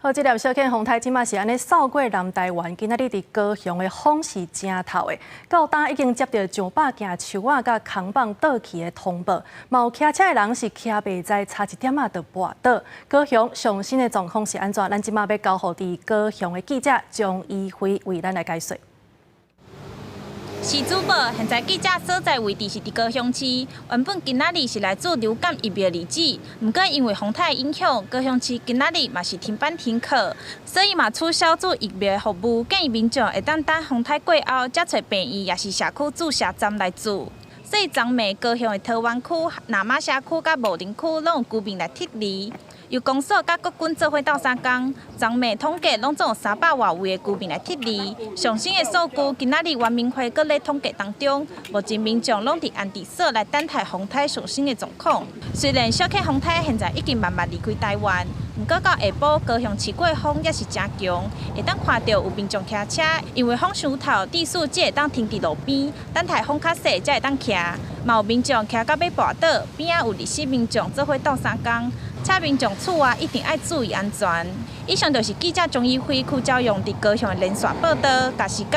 好，這粒小犬風颱這馬是按呢掃過南台灣，今仔日佇高雄的風是誠透的，到今已經接著上百件樹仔佮扛棒倒去的通報，嘛有騎車的人是騎袂知，差一點仔就跋倒。高雄上新的狀況是按怎？咱這馬欲交予佇高雄的記者張怡輝為咱來解說。是主播，現在記者所在位置是佇高雄市。原本今仔日是來注流感疫苗的日子，毋過因為風颱影響，高雄市今仔日嘛是停班停課，所以嘛取消注疫苗的服務，建議民眾會當等風颱過後，才揣病院抑是社區注射站來注。所以昨暝高雄的桃園區、那瑪社區佮武陵區攏有居民來撤離。由公所佮國軍做伙鬥相共，昨暝統計攏總有300外位的居民來撤離。上新的數據，今仔日原民會閣咧統計當中，目前民眾攏佇安置所來等待風颱上新的狀況。雖然小犬風颱現在已經慢慢離開台灣，毋過到下晡高雄市區的風猶是誠強，會當看著有民眾騎車，因為風傷透，至少才會當停佇路邊，等待風較細才會當騎。嘛有民眾騎到欲跋倒，邊仔有熱心民眾做伙鬥相共。請民眾厝外一定愛注意安全。以上就是記者鍾怡輝、邱昭勇佇高雄的連線報導，共時間